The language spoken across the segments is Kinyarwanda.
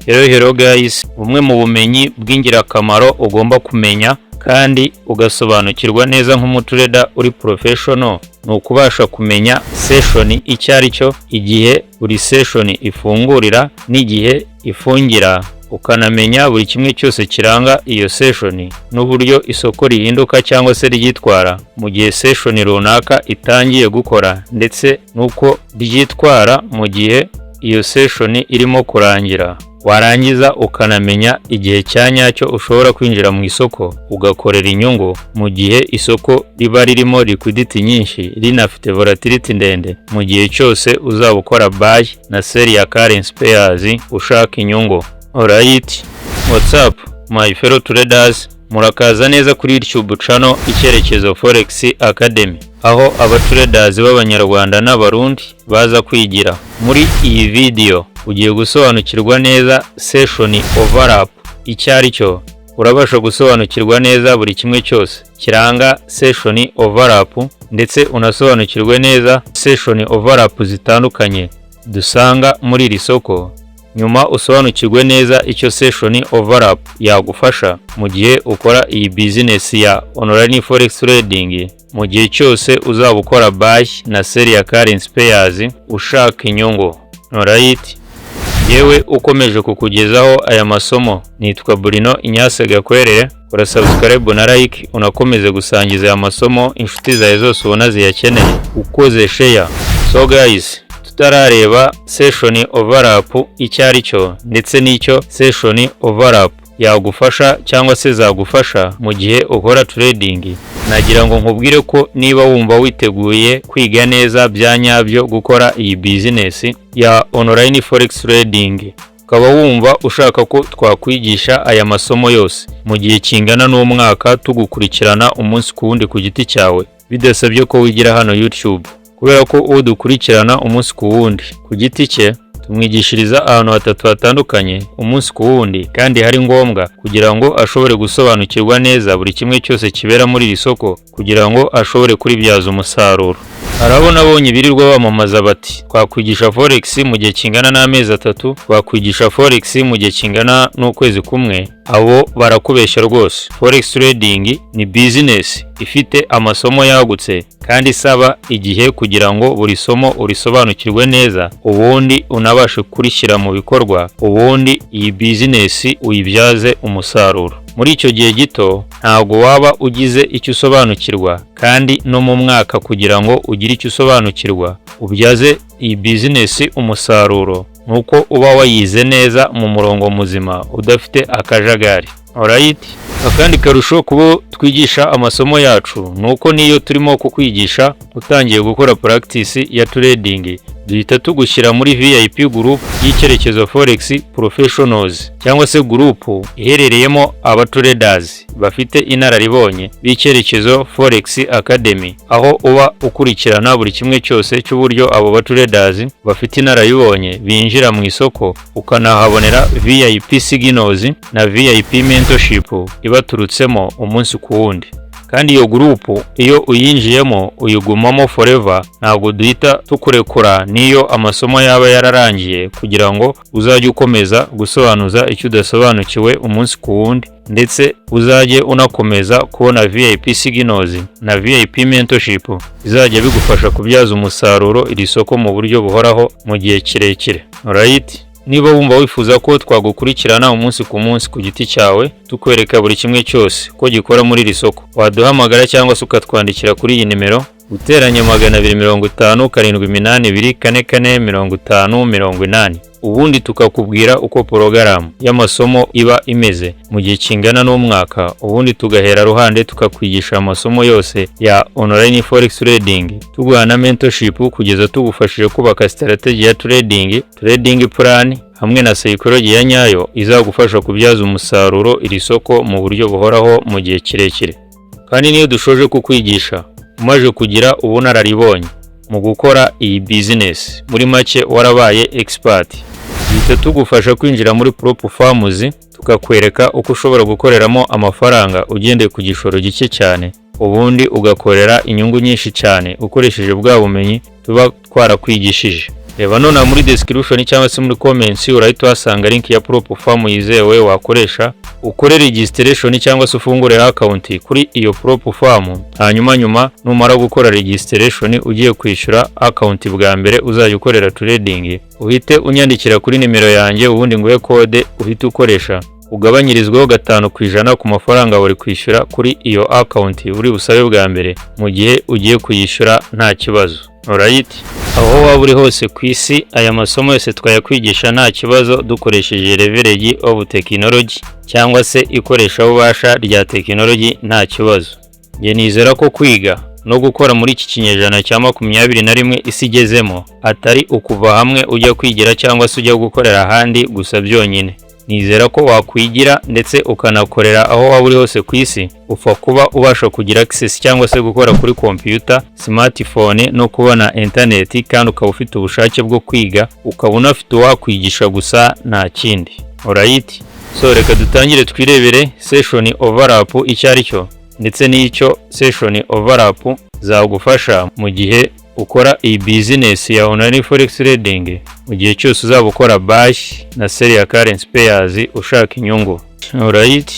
Hello, hello guys, bumwe mu bumenyi bw'ingirakamaro ugomba kumenya kandi ugasobanukirwa neza nk'umutrader uri professional ni ukubasha kumenya session icyo ari cyo, igihe buri session ifungurira n'igihe ifungira, ukanamenya buri kimwe cyose kiranga iyo session n'uburyo isoko rihinduka cyangwa se ryitwara mu gihe session runaka itangiye gukora, ndetse n'uko ryitwara mu gihe iyo session irimo kurangira. Warangiza ukanamenya igihe cya nyacyo ushobora kwinjira mu isoko ugakorera inyungu mu gihe isoko riba ririmo liquidity nyinshi, rinafite volatility ndende, mu gihe cyose uzaba ukora buy na sell ya currency pairs ushaka inyungu. Alright, what's up, my fellow traders? Murakaza neza kuri YouTube channel Icyerekezo Forex Academy, aho abatraders b'Abanyarwanda n'Abarundi baza kwigira. Muri iyi video ugiye gusobanukirwa neza session overlap icyo ari cyo. Urabasha gusobanukirwa neza buri kimwe cyose kiranga session overlap, ndetse unasobanukirwe neza session overlap zitandukanye dusanga muri iri soko. Nyuma usobanukirwe neza icyo session overlap yagufasha mu gihe ukora iyi business ya online forex trading, mu gihe cyose uzaba ukora buy na sell ya currency pairs ushaka inyungu. Alright, yewe ukomeje kukugezaho aya masomo nitwa Bruno Inyase Gakwerere. Kora subscribe na like, unakomeze gusangiza aya masomo inshuti zawe zose ubona ziyakeneye ukoze share. So guys, tutarareba session overlap icyo ari cyo ndetse n'icyo session overlap yagufasha cyangwa se zagufasha mu gihe ukora trading, nagira ngo nkubwire ko niba wumva witeguye kwiga neza bya nyabyo gukora iyi business ya online forex trading, ukaba wumva ushaka ko twakwigisha aya masomo yose mu gihe kingana n'umwaka, tugukurikirana umunsi ku wundi ku giti cyawe, bidasabye ko wigira hano YouTube, kubera ko uwo dukurikirana umunsi ku wundi ku giti cye tumwigishiriza ahantu hatatu hatandukanye umunsi ku wundi, kandi hari ngombwa kugira ngo ashobore gusobanukirwa neza buri kimwe cyose kibera muri iri soko kugira ngo ashobore kuribyaza umusaruro. Hari abo nabonye birirwa bamamaza bati: "Twakwigisha forex mu gihe kingana n'amezi 3, twakwigisha forex mu gihe kingana n'ukwezi kumwe." Abo barakubeshya rwose. Forex trading ni business ifite amasomo yagutse kandi isaba igihe kugira ngo buri somo urisobanukirwe neza, ubundi unabashe kurishyira mu bikorwa, ubundi iyi business uyibyaze umusaruro. Muri icyo gihe gito ntabwo waba ugize icyo usobanukirwa, kandi no mu mwaka kugira ngo ugire icyo usobanukirwa ubyaze iyi business umusaruro, nuko uba wayize neza mu murongo muzima udafite akajagari. Alright, akandi karusho kubo twigisha amasomo yacu ni uko niyo turimo kukwigisha utangiye gukora practice ya trading, duhita tugushyira muri VIP group y'Icyerekezo Forex Professionals, cyangwa se group iherereyemo aba traders bafite inararibonye b'Icyerekezo Forex Academy, aho uba ukurikirana buri kimwe cyose cy'uburyo abo ba traders bafite inararibonye binjira mu isoko, ukanahabonera VIP signals na VIP mentorship ibaturutsemo umunsi ku wundi. Kandi iyo group iyo uyinjiyemo uyigumamo forever, ntabwo duhita tukurekura niyo amasomo yaba yararangiye, kugira ngo uzajye ukomeza gusobanuza icyo udasobanukiwe umunsi ku wundi, ndetse uzajye unakomeza kubona VIP signals na VIP mentorship bizajya bigufasha kubyaza umusaruro iri soko mu buryo buhoraho mu gihe kirekire. Alright, niba wumva wifuza ko twagukurikirana umunsi ku munsi ku giti cyawe, tukwereka buri kimwe cyose ko gikora muri iri soko, waduhamagara cyangwa se ukatwandikira kuri iyi nimero: +250 782 44 50 80, ubundi tukakubwira uko porogaramu y'amasomo iba imeze mu gihe kingana n'umwaka, ubundi tugahera ruhande tukakwigisha amasomo yose ya online forex trading, tuguha na mentorship kugeza tugufashije kubaka strategy ya trading, trading plan hamwe na psychology ya nyayo izagufasha kubyaza umusaruro iri soko mu buryo buhoraho mu gihe kirekire. Kandi niyo dushoje kukwigisha umaze kugira ubunararibonye mu gukora iyi business, muri make warabaye expert, duhita tugufasha kwinjira muri prop firms, tukakwereka uko ushobora gukoreramo amafaranga ugendeye ku gishoro gike cyane, ubundi ugakorera inyungu nyinshi cyane ukoresheje bwa bumenyi tuba twarakwigishije. Reba nonaha muri description cyangwa se muri comments, urahita uhasanga link ya prop firm yizewe wakoresha ukore registration cyangwa se ufungure account kuri iyo prop firm. Hanyuma nyuma numara gukora registration, ugiye kwishyura account bwa mbere uzajya ukorera trading, uhite unyandikira kuri nimero yanjye, ubundi nguhe code uhite ukoresha ugabanyirizweho 5% ku mafaranga wari kwishyura kuri iyo account uri busabe bwa mbere mu gihe ugiye kuyishyura, nta kibazo. Alright, aho waba uri hose ku isi, aya masomo yose twayakwigisha nta kibazo, dukoresheje leverage of technology cyangwa se ikoreshabubasha rya tekinoloji nta kibazo. Njye nizera ko kwiga no gukora muri iki kinyejana cya 21 isi igezemo atari ukuva hamwe ujya kwigira cyangwa se ujya gukorera ahandi gusa byonyine. Nizera ko wakwigira ndetse ukanakorera aho waba uri hose ku isi, upfa kuba ubasha kugira access cyangwa se gukora kuri computer, smartphone no kubona internet, kandi ukaba ufite ubushake bwo kwiga, ukaba unafite uwakwigisha gusa, nta kindi. Alright, so reka dutangire twirebere session overlap icyo ari cyo ndetse n'icyo session overlap zagufasha mu gihe ukora iyi business ya online forex trading, mu gihe cyose uzaba ukora buy na sell ya currency pairs ushaka inyungu. Alright,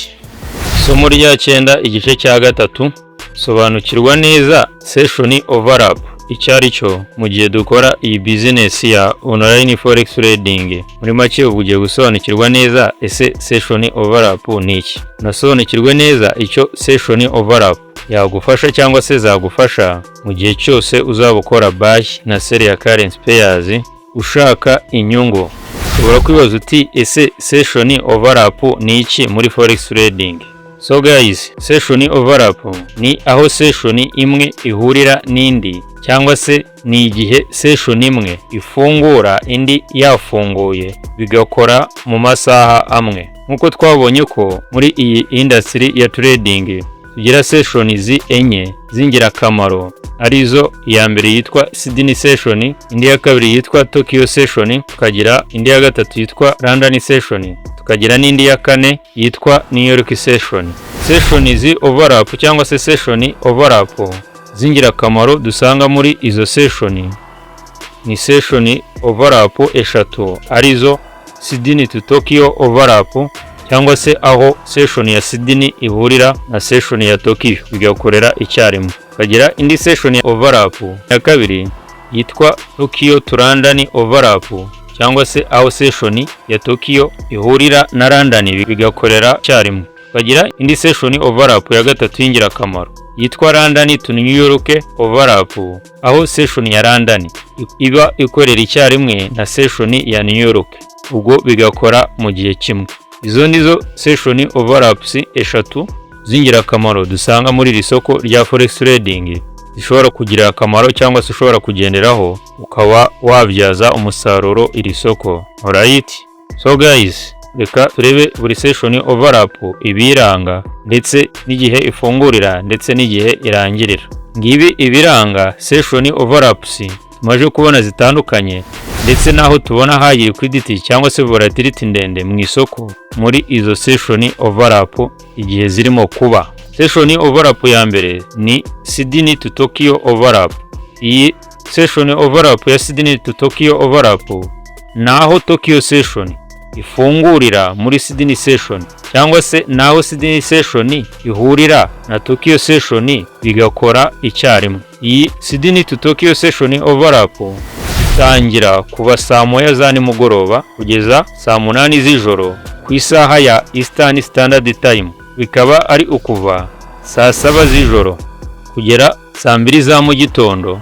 isomo rya cyenda, igice cya gatatu: sobanukirwa neza session overlap icyo ari cyo mu gihe dukora iyi business ya online forex trading. Muri make, ubu ugiye gusobanukirwa neza ese session overlap ni iki, unasobanukirwe neza icyo session overlap yagufasha cyangwa se zagufasha mu gihe cyose uzaba ukora buy na sell ya currency pairs ushaka inyungu. Ushobora kwibaza uti: "Ese session overlap ni iki muri forex trading?" So guys, session overlap ni aho session imwe ihurira n'indi, cyangwa se ni igihe session imwe ifungura indi yafunguye, bigakora mu masaha amwe. Nk'uko twabonye ko muri iyi industry ya trading tugira sessions enye z'ingirakamaro, arizo: iya mbere yitwa Sydney session, indi ya kabiri yitwa Tokyo session, tukagira indi ya gatatu yitwa London session, tukagira n'indi ya kane yitwa New York session. Sessions overlap cyangwa se session overlap z'ingirakamaro dusanga muri izo session ni session overlap eshatu, arizo Sydney to Tokyo overlap, cyangwa se aho session ya Sydney ihurira na session ya Tokyo bigakorera icyarimwe. Tukagira indi session ya overlap ya kabiri yitwa Tokyo to London overlap, cyangwa se aho session ya Tokyo ihurira na London bigakorera icyarimwe. Tukagira indi session overlap ya gatatu y'ingirakamaro yitwa London to New York overlap, aho session ya London iba ikorera icyarimwe na session ya New York, ubwo bigakora mu gihe kimwe. Izo nizo session overlaps eshatu z'ingirakamaro dusanga muri iri soko rya forex trading, zishobora kugira akamaro cyangwa se ushobora kugenderaho ukaba wabyaza umusaruro iri soko. Alright, so guys, reka turebe buri session overlap, ibiranga ndetse n'igihe ifungurira ndetse n'igihe irangirira. Ngibi ibiranga session overlaps tumaze kubona zitandukanye, ndetse n'aho tubona high liquidity cyangwa se volatility ndende mu isoko muri izo session overlap igihe zirimo kuba. Session overlap ya mbere ni Sydney to Tokyo overlap. Iyi session overlap ya Sydney to Tokyo overlap naho Tokyo session ifungurira muri Sydney session, cyangwa se naho Sydney session ihurira na Tokyo session bigakora icyarimwe. Iyi Sydney to Tokyo session overlap itangira kuva saa 1 za nimugoroba kugeza saa 8 z'ijoro ku isaha ya Eastern Standard Time, bikaba ari ukuva saa 7 z'ijoro kugera saa 2 za mu gitondo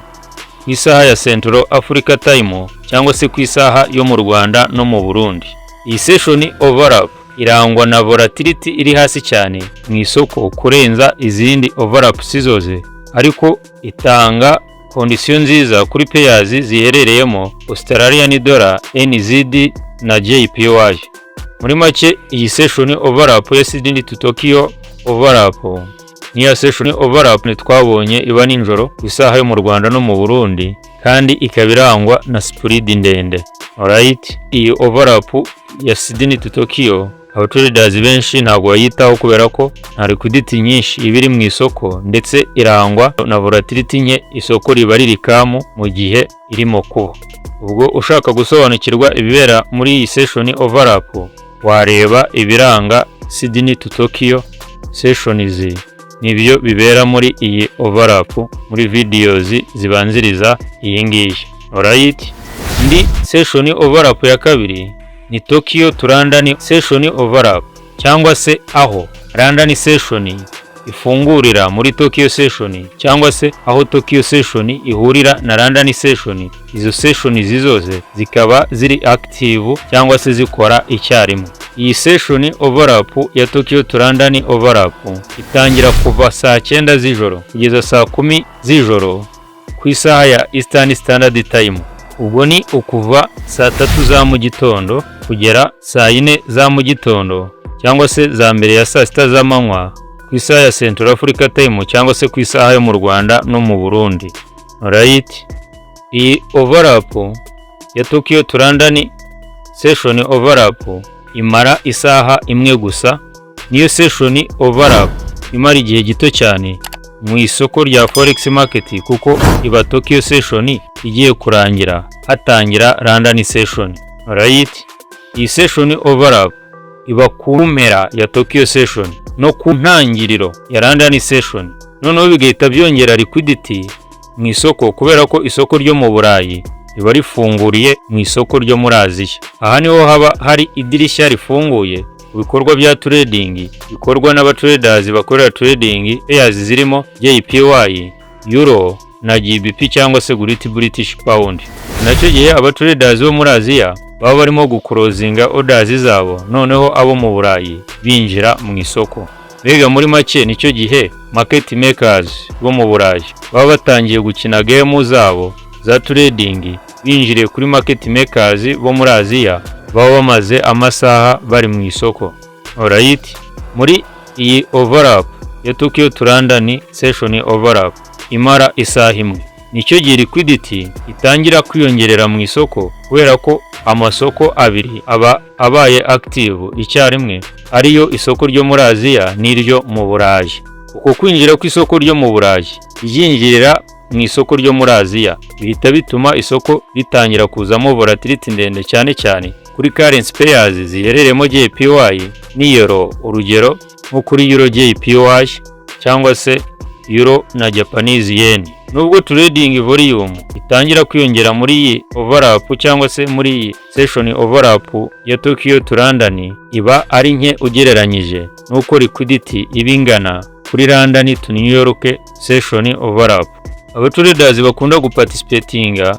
ku isaha ya Central Africa Time, cyangwa se ku isaha yo mu Rwanda no mu Burundi. Iyi session overlap irangwa na volatility iri hasi cyane mu isoko kurenza izindi overlaps zose, ariko itanga condition nziza kuri pairs ziherereyemo Australian dollar, NZD na JPY. Muri make, iyi session overlap ya Sydney to Tokyo overlap niya session overlap twabonye iba nijoro ku isaha yo mu Rwanda no mu Burundi, kandi ikaba irangwa na spread ndende. Alright, iyi overlap ya Sydney to Tokyo abatraders benshi ntabwo bayitaho kubera ko nta liquidity nyinshi iba iri mu isoko, ndetse irangwa na volatility nke, isoko riba riri calm mu gihe irimo kuba. Ubwo ushaka gusobanukirwa ibibera muri iyi session overlap, wareba ibiranga Sydney to Tokyo sessions, nibyo bibera muri iyi overlap muri videos zibanziriza iyi ngiyi. Alright, indi session overlap ya kabiri ni Tokyo to London session overlap, cyangwa se aho London session ifungurira muri Tokyo session, cyangwa se aho Tokyo session ihurira na London session. Izo sessions zose zikaba ziri active cyangwa se zikora icyarimwe. Iyi session overlap ya Tokyo to London overlap itangira kuva saa 9 z'ijoro kugeza saa 10 z'ijoro ku isaha ya Eastern Standard Time. Ubwo ni ukuva saa 3 za mu gitondo kugera saa 4 za mu gitondo, cyangwa se za mbere ya saa 6 z'amanywa ku isaha ya Central Africa Time, cyangwa se ku isaha yo mu Rwanda no mu Burundi. Alright, iyi overlap ya Tokyo to London session overlap imara isaha imwe gusa. Niyo session overlap imara igihe gito cyane mu isoko rya forex market, kuko iba Tokyo session igiye kurangira, hatangira London session. Alright, iyi session overlap iba ku mpera ya Tokyo session no ku ntangiriro ya London session, noneho bigahita byongera liquidity mu isoko, kubera ko isoko ryo mu Burayi riba rifunguriye mu isoko ryo muri Aziya. Aha niho haba hari idirishya rifunguye mu bikorwa bya trading bikorwa n'abatraders bakorera trading pairs zirimo JPY, Euro na GBP, cyangwa se Great British Pound. Nacyo gihe abatraders bo muri Aziya baba barimo guclosinga orders zabo, noneho abo mu Burayi binjira mu isoko. Mbega muri make, nicyo gihe market makers bo mu Burayi baba batangiye gukina game zabo za trading, binjiriye kuri market makers bo muri Aziya baba bamaze amasaha bari mu isoko. Alright, muri iyi overlap ya Tokyo to London session overlap imara isaha imwe, nicyo gihe liquidity itangira kwiyongerera mu isoko, kubera ko amasoko abiri aba abaye active icyarimwe, ariyo isoko ryo muri Aziya n'iryo mu Burayi. Uko kwinjira kw'isoko ryo mu Burayi ryinjirira mu isoko ryo muri Aziya bihita bituma isoko ritangira kuzamo volatility ndende, cyane cyane kuri currency pairs ziherereyemo JPY n'Euro, urugero nko kuri Euro JPY cyangwa se Euro na Japanese Yen. Nubwo trading volume itangira kwiyongera muri iyi overlap, cyangwa se muri iyi session overlap ya Tokyo to London, iba ari nke ugereranyije n'uko liquidity iba ingana kuri London to New York session overlap. Abatraders bakunda guparticipatinga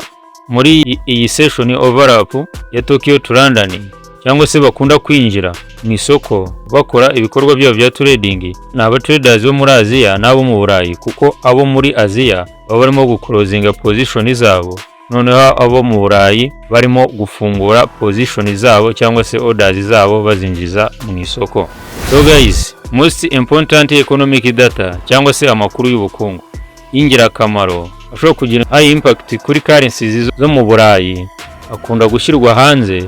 muri iyi session overlap ya Tokyo to London, cyangwa se bakunda kwinjira mu isoko bakora ibikorwa byabo bya trading, ni abatraders bo muri Aziya n'abo mu Burayi, kuko abo muri Aziya baba barimo guclosinga position zabo, noneho abo mu Burayi barimo gufungura position zabo cyangwa se orders zabo bazinjiza mu isoko. So guys, most important economic data, cyangwa se amakuru y'ubukungu y'ingirakamaro ashobora kugira high impact kuri currencies zo mu Burayi, akunda gushyirwa hanze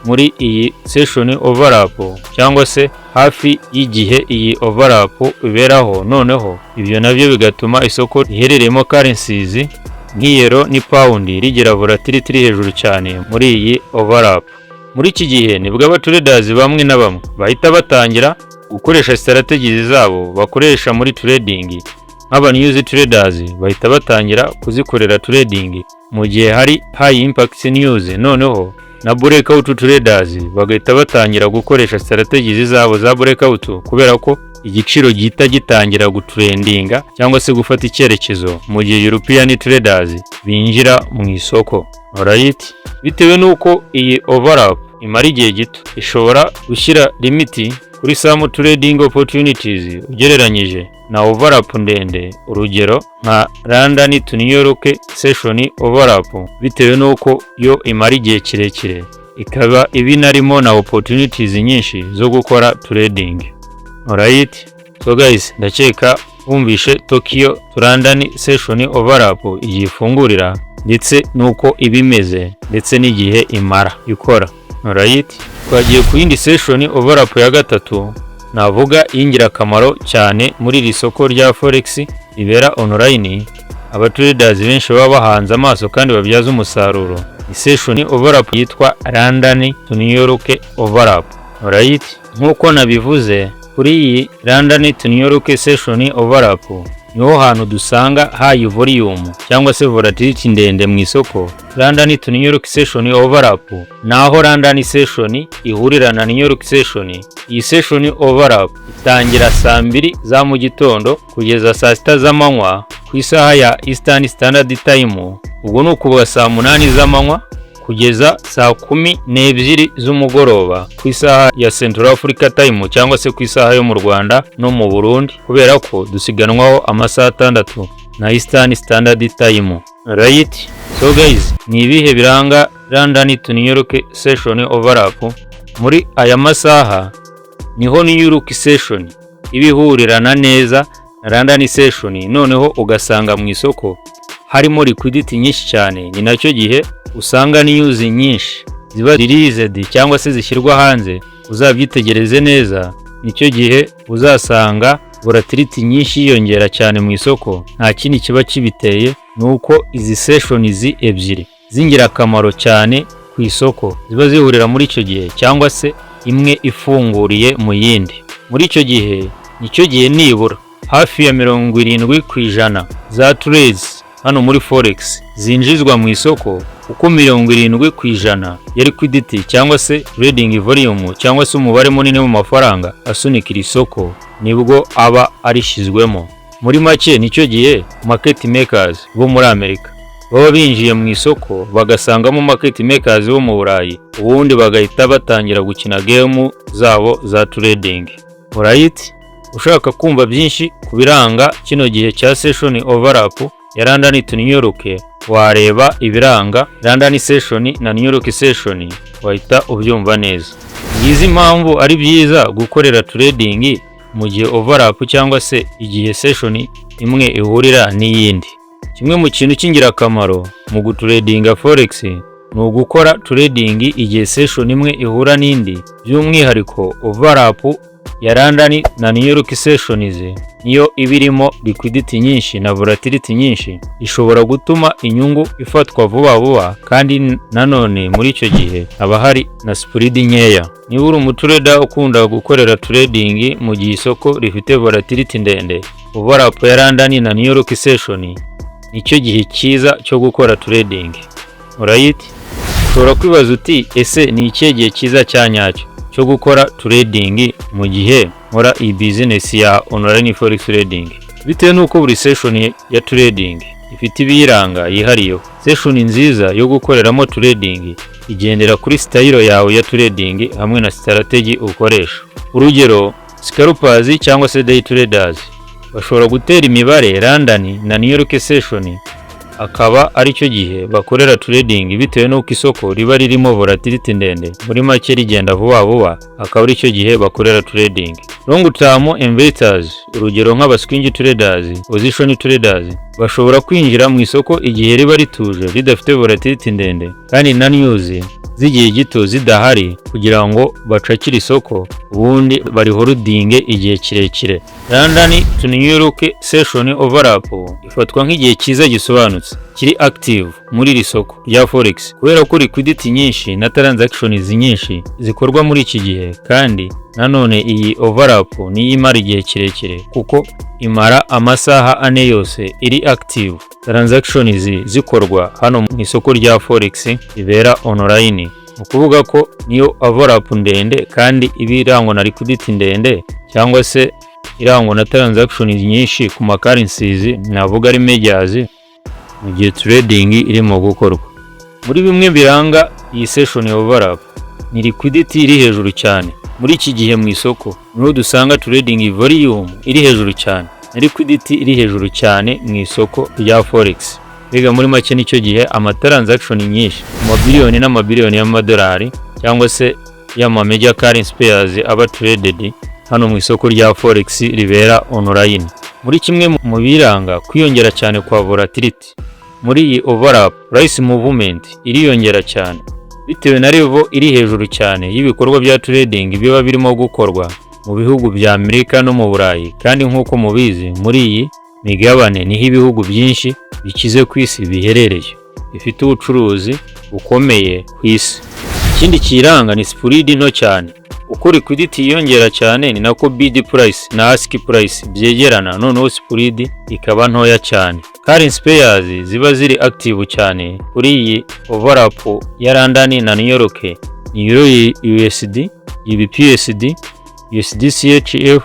muri iyi session overlap, cyangwa se hafi y'igihe iyi overlap iberaho. Noneho ibyo nabyo bigatuma isoko riherereyemo currencies nk'iyero n'ipawundi rigira volatility iri hejuru cyane muri iyi overlap. Muri iki gihe nibwo abatraders bamwe na bamwe bahita batangira gukoresha strategies zabo bakoresha muri trading. Nk'aba news traders bahita batangira kuzikorera trading mu gihe hari high impact news, noneho na breakout traders bagahita batangira gukoresha strategies zabo za breakout, kubera ko igiciro gihita gitangira gutrendinga cyangwa se gufata icyerekezo mu gihe European traders binjira mu isoko. Alright, bitewe n'uko iyi overlap imara igihe gito, ishobora gushyira limit kuri some trading opportunities ugereranyije na overlap ndende, urugero nka London to New York session overlap, bitewe n'uko yo imara igihe kirekire, ikaba ibinarimo na opportunities nyinshi zo gukora trading. Alright, so guys, ndakeka wumvishe Tokyo to London session overlap igihe ifungurira, ndetse n'uko iba imeze, ndetse n'igihe imara ikora. Alright, twagiye ku yindi session overlap ya gatatu navuga y'ingirakamaro cyane muri iri soko rya forex ribera online. Abatraders benshi baba bahanze amaso kandi babyaza umusaruro ni session overlap yitwa London to New York overlap. Alright, nk'uko nabivuze, kuri iyi London to New York session overlap niho hantu dusanga high volume cyangwa se volatility ndende mu isoko. London to New York session overlap naho London session ihurira na New York session. Iyi session overlap itangira saa 2 za mu gitondo kugeza saa 6 z'amanywa ku isaha ya Eastern Standard Time. Ubwo ni ukuva saa 8 z'amanywa kugeza saa 12 z'umugoroba ku isaha ya Central Africa Time, cyangwa se ku isaha yo mu Rwanda no mu Burundi, kubera ko dusiganwaho amasaha 6 na Eastern Standard Time. Right, so guys, ni ibihe biranga London to New York session overlap? Muri aya masaha niho New York session iba ihurirana neza na London session, noneho ugasanga mu isoko harimo liquidity nyinshi cyane. Ni nacyo gihe usanga news nyinshi ziba released cyangwa se zishyirwa hanze. Uzabyitegereze neza, nicyo gihe uzasanga volatility nyinshi yiyongera cyane mu isoko. Nta kindi kiba kibiteye, ni uko izi sessions ebyiri z'ingirakamaro cyane ku isoko ziba zihurira muri icyo gihe, cyangwa se imwe ifunguriye mu yindi. Muri icyo gihe, nicyo gihe nibura hafi ya 70% za trades hano muri forex zinjizwa mu isoko, kuko 70% ya liquidity cyangwa se trading volume cyangwa se umubare munini w'amafaranga asunikira isoko nibwo aba arishyizwemo. Muri make, nicyo gihe market makers bo muri Amerika baba binjiye mu isoko, bagasangamo market makers bo mu Burayi, ubundi bagahita batangira gukina game zabo za trading. Alright, ushaka kumva byinshi ku biranga kino gihe cya session overlap ya London to New York, wareba ibiranga London session na New York session, wahita ubyumva neza. Ngizi impamvu ari byiza gukorera trading mu gihe overlap cyangwa se igihe session imwe ihurira n'iyindi. Kimwe mu kintu cy'ingirakamaro mu gutradinga forex ni ugukora trading igihe session imwe ihura n'indi, by'umwihariko overlap ya London na New York sessions niyo iba irimo liquidity nyinshi na volatility nyinshi, ishobora gutuma inyungu ifatwa vuba vuba, kandi nanone muri icyo gihe haba hari na spread nkeya. Niba uri umutrader ukunda gukorera trading mu gihe isoko rifite volatility ndende, overlap ya London na New York session nicyo gihe cyiza cyo gukora trading. Alright, ushobora kwibaza uti: "Ese ni ikihe gihe cyiza cya nyacyo cyo gukora trading mu gihe nkora iyi business ya online forex trading?" Bitewe n'uko buri session ya trading ifite ibiyiranga yihariyeho, session nziza yo gukoreramo trading igendera kuri style yawe ya trading hamwe na strategy ukoresha. Urugero, scalpers cyangwa se day traders bashobora gutera imibare London na New York session akaba aricyo gihe bakorera trading, bitewe n'uko isoko riba ririmo volatility ndende, muri make rigenda vuba vuba, akaba aricyo gihe bakorera trading. Long term investors, urugero nk'aba swing traders, position traders, bashobora kwinjira mu isoko igihe riba rituje, ridafite volatility ndende kandi na news z'igihe gito zidahari, kugira ngo bacakire isoko ubundi bariholdinge igihe kirekire. London to New York session overlap ifatwa nk'igihe cyiza gisobanutse kiri active muri iri soko rya forex, kubera ko liquidity nyinshi na transactions nyinshi zikorwa muri iki gihe. Kandi nanone iyi overlap niyo imara igihe kirekire, kuko imara amasaha 4 yose iri active, transactions zikorwa hano mu isoko rya forex ribera online. Ni ukuvuga ko niyo overlap ndende kandi iba irangwa na liquidity ndende cyangwa se irangwa na transactions nyinshi ku ma currencies navuga ari majors mu gihe trading irimo gukorwa. Muri bimwe biranga iyi session overlap ni liquidity iri hejuru cyane. Muri iki gihe mu isoko niho dusanga trading volume iri hejuru cyane na liquidity iri hejuru cyane mu isoko rya forex. Mbega muri make, nicyo gihe ama transaction nyinshi mu mabiliyoni n'amabiliyoni y'amadolari cyangwa se y'ama major currency pairs aba traded hano mu isoko rya forex ribera online. Muri kimwe mu biranga kwiyongera cyane kwa volatility muri iyi overlap, price movement iriyongera cyane bitewe na level iri hejuru cyane y'ibikorwa bya trading biba birimo gukorwa mu bihugu bya Amerika no mu Burayi. Kandi nk'uko mubizi, muri iyi migabane niho ibihugu byinshi bikize ku isi biherereye, bifite ubucuruzi bukomeye ku isi. Ikindi kiyiranga ni spread nto cyane. Uko liquidity yiyongera cyane, ni nako bid price na ask price byegerana, noneho spread ikaba ntoya cyane. Currency pairs ziba ziri active cyane kuri iyi overlap ya London na New York ni Euro USD, GBP USD, USD CHF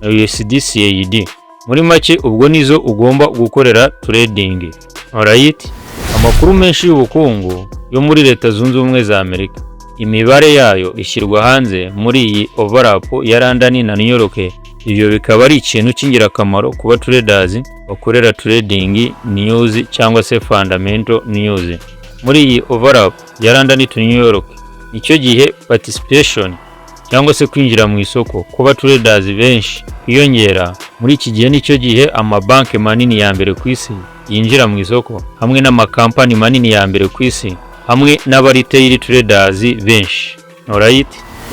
na USD CAD. Muri make, ubwo nizo ugomba gukorera trading. Alright, amakuru menshi y'ubukungu yo muri Leta Zunze Ubumwe za Amerika, imibare yayo ishyirwa hanze muri iyi overlap ya London na New York. Ibyo bikaba ari ikintu cy'ingirakamaro ku ba traders bakorera trading news cyangwa se fundamental news. Muri iyi overlap ya London to New York, nicyo gihe participation cyangwa se kwinjira mu isoko kuba traders benshi kwiyongera. Muri iki gihe nicyo gihe amabanki manini ya mbere ku isi yinjira mu isoko, hamwe n'amakampani manini ya mbere ku isi, hamwe n'aba retail traders benshi. Alright,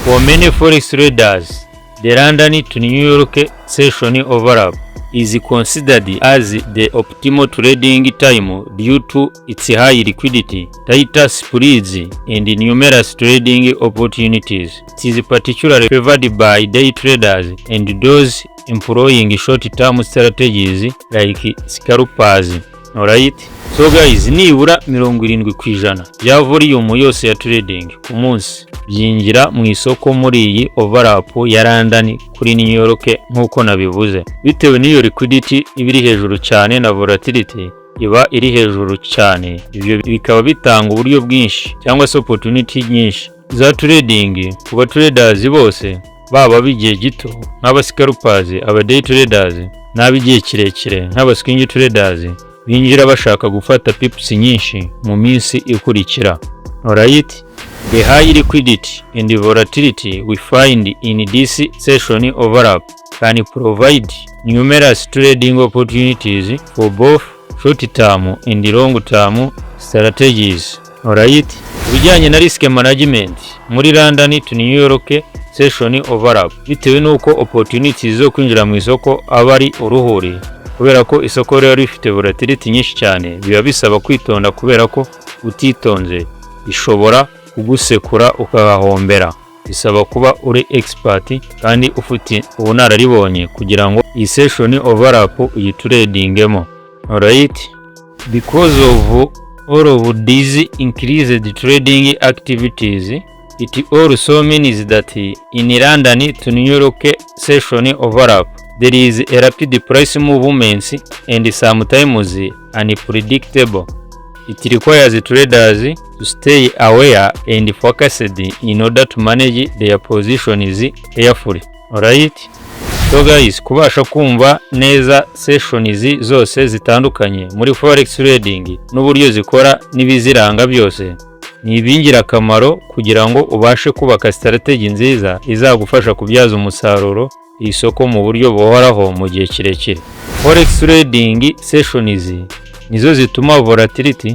for many forex traders, the London to New York session overlap is considered as the optimal trading time due to its high liquidity, tighter spreads, and numerous trading opportunities. It is particularly favored by day traders and those employing short-term strategies like scalpers. Alright? So guys, nibura 70% bya volume yose ya trading ku munsi byinjira mu isoko muri iyi overlap ya London kuri New York, nk'uko nabivuze. Bitewe n'iyo liquidity iba iri hejuru cyane na volatility iba iri hejuru cyane, ibyo bikaba bitanga uburyo bwinshi cyangwa se opportunity nyinshi za trading ku ba traders bose, baba b'igihe gito nk'aba scalpers, aba day traders, n'ab'igihe kirekire nk'aba swing traders binjira bashaka gufata pips nyinshi mu minsi ikurikira. Alright? The high liquidity and volatility we find in this session overlap can provide numerous trading opportunities for both short-term and long-term strategies. Alright? Ibijyanye na risk management muri London to New York session overlap, bitewe n'uko opportunities zo kwinjira mu isoko aba ari uruhuri, kubera ko isoko riba rifite volatility nyinshi cyane, biba bisaba kwitonda, kubera ko utitonze ishobora kugusekura ukahahombera. Bisaba kuba uri expert kandi ufite ubunararibonye kugira ngo iyi session overlap uyitradingemo. Alright, because of all of these increased trading activities, it also means that in London to New York session overlap there is a rapid price movements and sometimes unpredictable. It requires traders to stay aware and focused in order to manage their positions carefully. Alright? So guys, kubasha kumva neza sessions zose zitandukanye muri forex trading n'uburyo zikora n'ibiziranga byose ni ibingirakamaro kugira ngo ubashe kubaka strategy nziza izagufasha kubyaza umusaruro iri soko mu buryo buhoraho mu gihe kirekire. Forex trading sessions nizo zituma volatility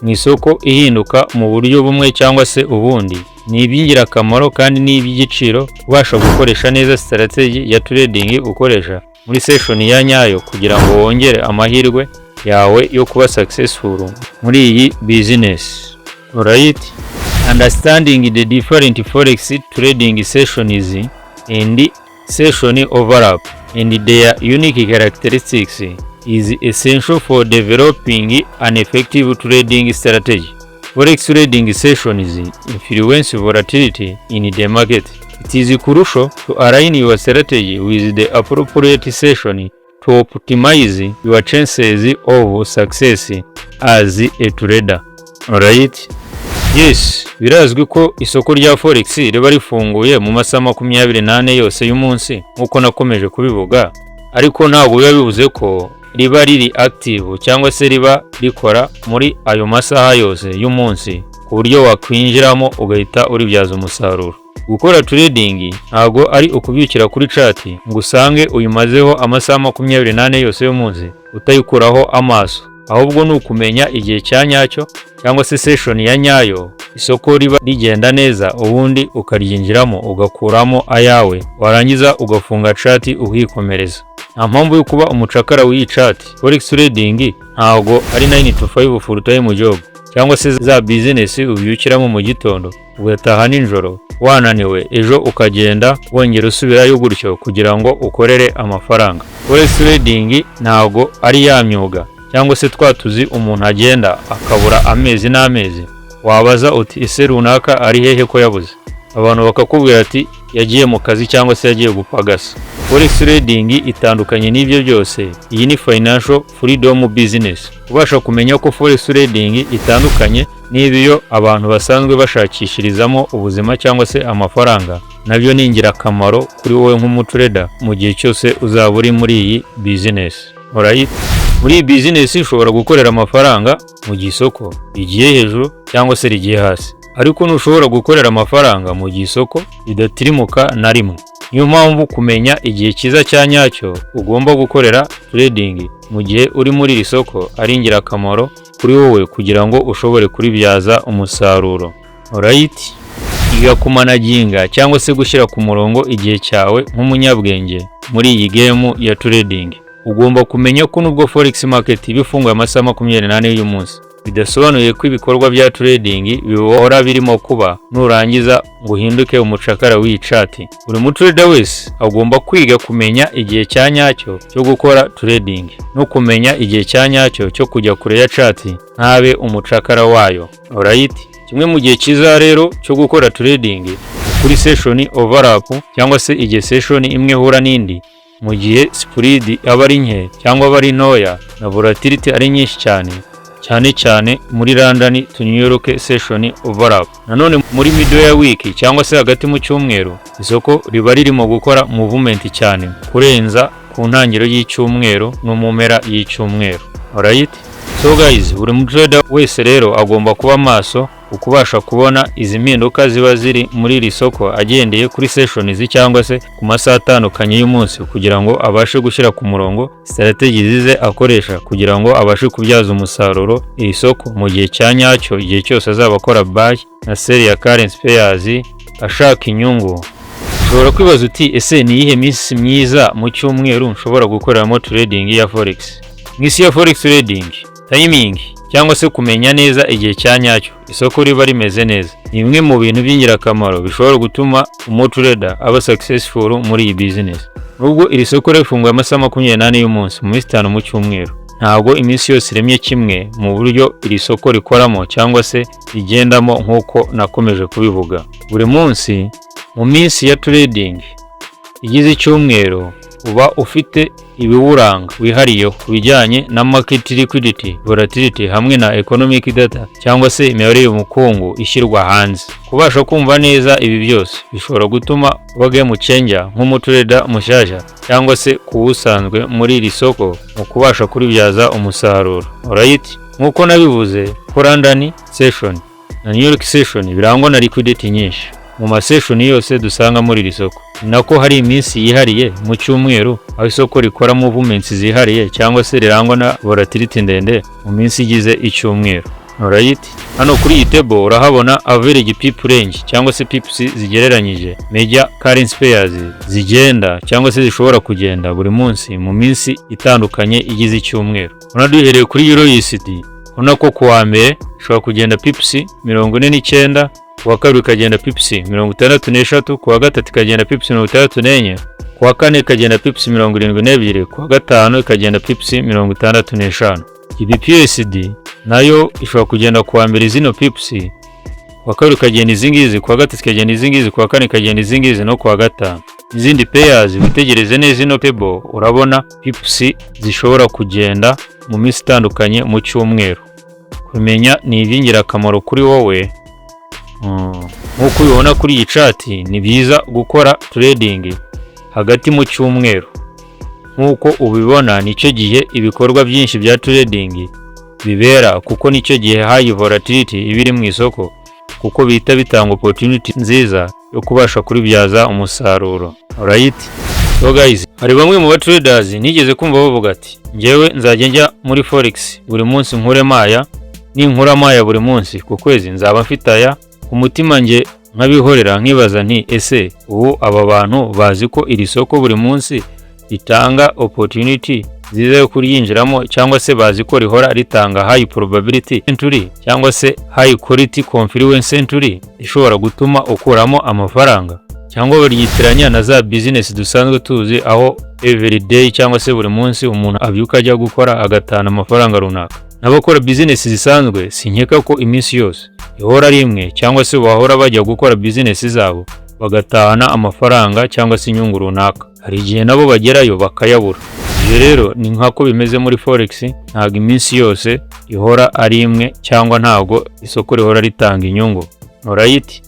mu isoko ihinduka mu buryo bumwe cyangwa se ubundi. Ni iby'ingirakamaro kandi ni iby'igiciro ubasha gukoresha neza strategy ya trading ukoresha muri session ya nyayo kugira ngo wongere amahirwe yawe yo kuba successful muri iyi business. Alright? Understanding the different forex trading sessions and session overlap and their unique characteristics is essential for developing an effective trading strategy. Forex trading sessions influence volatility in the market. It is crucial to align your strategy with the appropriate session to optimize your chances of success as a trader. Alright? Yes, birazwi ko isoko rya Forex riba rifunguye mu masaha 24 yose y'umunsi, nk'uko nakomeje kubivuga, ariko ntabwo biba bivuze ko riba riri active cyangwa se riba rikora muri ayo masaha yose y'umunsi ku buryo wakwinjiramo ugahita uribyaza umusaruro. Gukora trading ntabwo ari ukubyukira kuri chart ngo usange uyimazeho amasaha 24 yose y'umunsi utayikuraho amaso, ahubwo ni ukumenya igihe cya nyacyo cyangwa se session ya nyayo isoko riba rigenda neza, ubundi ukaryinjiramo ugakuramo ayawe, warangiza ugafunga chart ukikomereza. Nta mpamvu yo kuba umucakara w'iyi chart. Forex trading ntabwo ari 9 to 5 full time job, cyangwa se za business ubyukiramo mu gitondo ugataha nijoro wananiwe, ejo ukagenda wongera usubirayo gutyo kugira ngo ukorere amafaranga. Forex trading ntabwo ari ya myuga cyangwa se twa tuzi umuntu agenda akabura amezi n'amezi, wabaza uti: "Ese runaka ari hehe ko yabuze?" Abantu bakakubwira ati: "Yagiye mu kazi" cyangwa se "yagiye gupagasa". Forex trading itandukanye n'ibyo byose. Iyi ni financial freedom business. Ubasha kumenya ko forex trading itandukanye n'ibyo abantu basanzwe bashakishirizamo ubuzima cyangwa se amafaranga, nabyo ni ingirakamaro kuri wowe nk'umutrader mu gihe cyose uzaba uri muri iyi business. Alright? Muri iyi business ushobora gukorera amafaranga mu gihe isoko rigiye hejuru cyangwa se rigiye hasi, ariko ntushobora gukorera amafaranga mu gihe isoko ridatirimuka na rimwe. Niyo mpamvu kumenya igihe cyiza cya nyacyo ugomba gukorera trading mu gihe uri muri iri soko ari ingirakamaro kuri wowe kugira ngo ushobore kuribyaza umusaruro. Alright? Iga kumanaginga cyangwa se gushyira ku murongo igihe cyawe nk'umunyabwenge muri iyi game ya trading. Ugomba kumenya ko nubwo forex market iba ifunguye amasaha 24 y'umunsi, bidasobanuye ko ibikorwa bya trading bihora birimo kuba nurangiza ngo uhinduke umucakara w'iyi chart. Buri mutrader wese agomba kwiga kumenya igihe cya nyacyo cyo gukora trading no kumenya igihe cya nyacyo cyo kujya kure ya chart, ntabe umucakara wayo. Alright? Kimwe mu gihe cyiza rero cyo gukora trading ni kuri session overlap, cyangwa se igihe session imwe ihura n'indi, mu gihe spread aba ari nke cyangwa aba ari ntoya na volatility ari nyinshi cyane, cyane cyane muri London to New York session overlap. Nanone muri middle ya week cyangwa se hagati mu cyumweru, isoko riba ririmo gukora movement cyane kurenza ku ntangiriro y'icyumweru no mu mpera y'icyumweru. Alright? So guys, buri mutrader wese rero agomba kuba maso ukubasha kubona izi mpinduka ziba ziri muri iri soko agendeye kuri sessions cyangwa se ku masaha atandukanye y'umunsi, kugira ngo abashe gushyira ku murongo strategy ze akoresha kugira ngo abashe kubyaza umusaruro iri soko mu gihe cya nyacyo, igihe cyose azaba akora buy na sell ya currency pairs ashaka inyungu. Ushobora kwibaza uti: "Ese ni iyihe minsi myiza mu cyumweru nshobora gukoreramo trading ya forex?" Mu isi ya forex trading, timing cyangwa se kumenya neza igihe cya nyacyo isoko riba rimeze neza ni bimwe mu bintu by'ingirakamaro bishobora gutuma umutrader aba successful muri iyi business. Nubwo iri soko rifunguye amasaha 24 y'umunsi mu minsi 5 mu cyumweru, ntabwo iminsi yose iremye kimwe mu buryo iri soko rikoramo cyangwa se rigendamo. Nk'uko nakomeje kubivuga, buri munsi mu minsi ya trading igize icyumweru uba ufite ibiwuranga wihariyeho ku bijyanye na market liquidity, volatility hamwe na economic data cyangwa se imibare y'ubukungu ishyirwa hanze. Kubasha kumva neza ibi byose bishobora gutuma uba game changer nk'umutrader mushyashya cyangwa se kuwusanzwe muri iri soko mu kubasha kuribyaza umusaruro. Alright? Nk'uko nabivuze ko London session na New York session birangwa na liquidity nyinshi mu masession yose dusanga muri iri soko, ni nako hari iminsi yihariye mu cyumweru aho isoko rikora movements zihariye cyangwa se rirangwa na volatility ndende mu minsi igize icyumweru. Alright? Hano kuri iyi table urahabona average pip range cyangwa se pips zigereranyije major currency pairs zigenda cyangwa se zishobora kugenda buri munsi mu minsi itandukanye igize icyumweru. Urabona duhereye kuri Euro USD, ubona ko ku wa mbere ishobora kugenda pips 49, ku wa kabiri ikagenda pips 63, ku wa gatatu ikagenda pips 64, ku wa kane ikagenda pips 72, ku wa gatanu ikagenda pips 65. GBPUSD nayo ishobora kugenda ku wa mbere zino pips, ku wa kabiri ikagenda izi ngizi, ku wa gatatu ikagenda izi ngizi, ku wa kane ikagenda izi ngizi no ku wa gatanu. Izindi pairs, witegereze neza ino table, urabona pips zishobora kugenda mu minsi itandukanye mu cyumweru. Kumenya ni iby'ingirakamaro kuri wowe. Nk'uko ubibona kuri iyi chart, ni byiza gukora trading hagati mu cyumweru. Nk'uko ubibona, nicyo gihe ibikorwa byinshi bya trading bibera, kuko nicyo gihe high volatility iba iri mu isoko, kuko bihita bitanga opportunity nziza yo kubasha kuribyaza umusaruro. Alright? So guys, hari bamwe mu ba traders nigeze kumva bavuga ati: "Njyewe nzajya njya muri forex buri munsi nkuremo aya, ninkuramo aya buri munsi, ku kwezi nzaba mfite aya." Ku mutima njye nkabihorera, nkibaza nti: "Ese ubu aba bantu bazi ko iri soko buri munsi ritanga opportunity nziza yo kuryinjiramo, cyangwa se bazi ko rihora ritanga high probability entry cyangwa se high quality confluence entry ishobora gutuma ukuramo amafaranga? Cyangwa baryitiranya na za business dusanzwe tuzi, aho every day cyangwa se buri munsi umuntu abyuka ajya gukora, agatahana amafaranga runaka? N'abakora business zisanzwe sinkeka ko iminsi yose ihora ari imwe, cyangwa se bahora bajya gukora business zabo bagatahana amafaranga cyangwa se inyungu runaka. Hari igihe nabo bagerayo bakayabura. Ibyo rero ni nk'ako bimeze muri forex. Ntabwo iminsi yose ihora ari imwe, cyangwa ntabwo isoko rihora ritanga inyungu. Alright,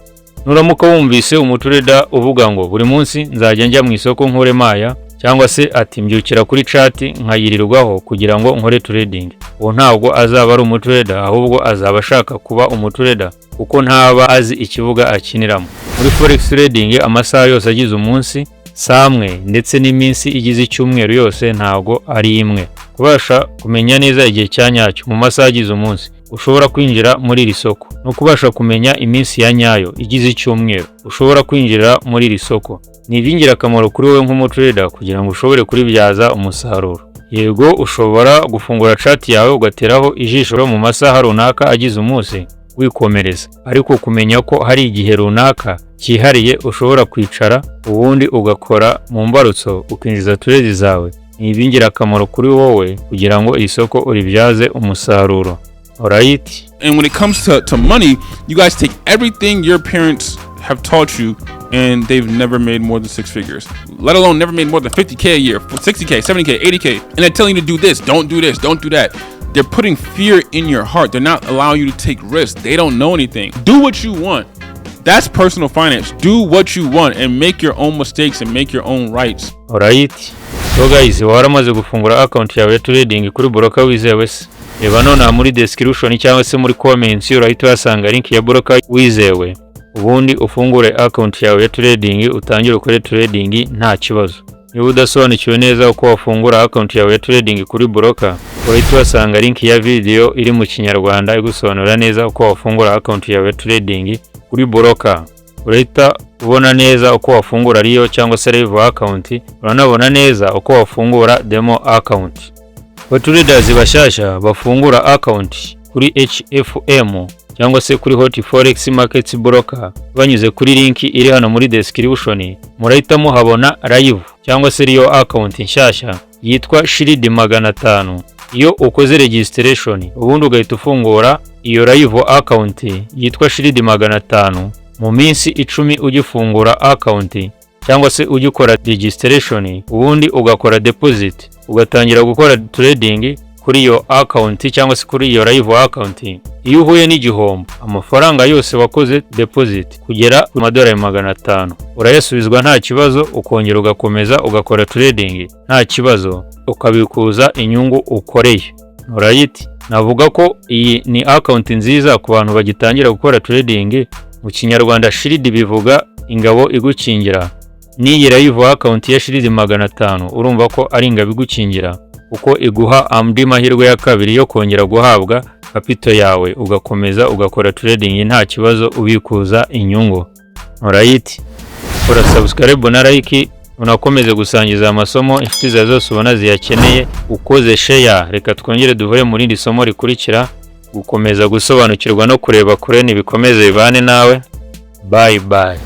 nuramuka wumvise umutrader uvuga ngo "Buri munsi nzajya njya mu isoko nkuremo aya", cyangwa se ati "Mbyukira kuri chart nkayirirwaho kugira ngo nkore trading", uwo ntabwo azaba ari umutrader, ahubwo azaba ashaka kuba umutrader, kuko ntaba azi ikibuga akiniramo. Muri forex trading, amasaha yose agize umunsi samwe, ndetse n'iminsi igize icyumweru yose ntabwo ari imwe. Kubasha kumenya neza igihe cya nyacyo mu masaha agize umunsi ushobora kwinjira muri iri soko, no kubasha kumenya iminsi ya nyayo igize icyumweru ushobora kwinjira muri iri soko, ni iby'ingirakamaro kuri wowe nk'umutrader kugira ngo ushobore kuribyaza umusaruro. Yego, ushobora gufungura chart yawe ugateraho ijisho mu masaha runaka agize umunsi wikomereza, ariko kumenya ko hari igihe runaka cyihariye ushobora kwicara ubundi ugakora mu mbarutso ukinjiza trade zawe, ni iby'ingirakamaro kuri wowe kugira ngo isoko uribyaze umusaruro. Alright. And when it comes to money, you guys take everything your parents have taught you and they've never made more than six figures, let alone never made more than 50K a year, 60K, 70K, 80K. And they're telling you to do this, don't do this, don't do that. They're putting fear in your heart. They're not allowing you to take risks. They don't know anything. Do what you want. That's personal finance. Do what you want and make your own mistakes and make your own rights. Alright. So guys, waramaze gufungura account yawe ya trading kuri broker wizewe se? Reba nonaha muri description cyangwa se muri comments, urahita uhasanga link ya broker wizewe, ubundi ufungure account yawe ya trading, utangire ukore trading nta kibazo. Niba udasobanukiwe neza uko wafungura account yawe ya trading kuri broker, urahita uhasanga link ya video iri mu Kinyarwanda igusobanurira neza uko wafungura account yawe ya trading kuri broker. Urahita ubona neza uko wafungura real cyangwa se live account, uranabona neza uko wafungura demo account. Traders bashyashya bafungura account kuri HFM cyangwa se kuri Hot Forex Markets Broker banyuze kuri link iri hano muri description, murahita muhabona live cyangwa se real account nshyashya yitwa Shield 500. Iyo ukoze registration ubundi ugahita ufungura iyo live account yitwa Shield 500, mu minsi 10 ugifungura account cyangwa se ugikora registration, ubundi ugakora deposit, ugatangira gukora trading kuri iyo account cyangwa se kuri iyo live account, iyo uhuye n'igihombo, amafaranga yose wakoze deposit kugera ku madolari 500 urayasubizwa nta kibazo, ukongera ugakomeza ugakora trading nta kibazo, ukabikuza inyungu ukoreye. Alright, navuga ko iyi ni account nziza ku bantu bagitangira gukora trading. Mu Kinyarwanda shield bivuga ingabo igukingira. N'iyi live account ya Shield 500 urumva ko ari ingabo igukingira, kuko iguha andi mahirwe ya kabiri yo kongera guhabwa capital yawe, ugakomeza ugakora trading nta kibazo, ubikuza inyungu. Alright, kora subscribe na like, unakomeze gusangiza amasomo inshuti zawe zose ubona ziyakeneye ukoze share. Reka twongere duhure mu rindi somo rikurikira. Gukomeza gusobanukirwa no kureba kure nibikomeze bibane nawe. Bye bye.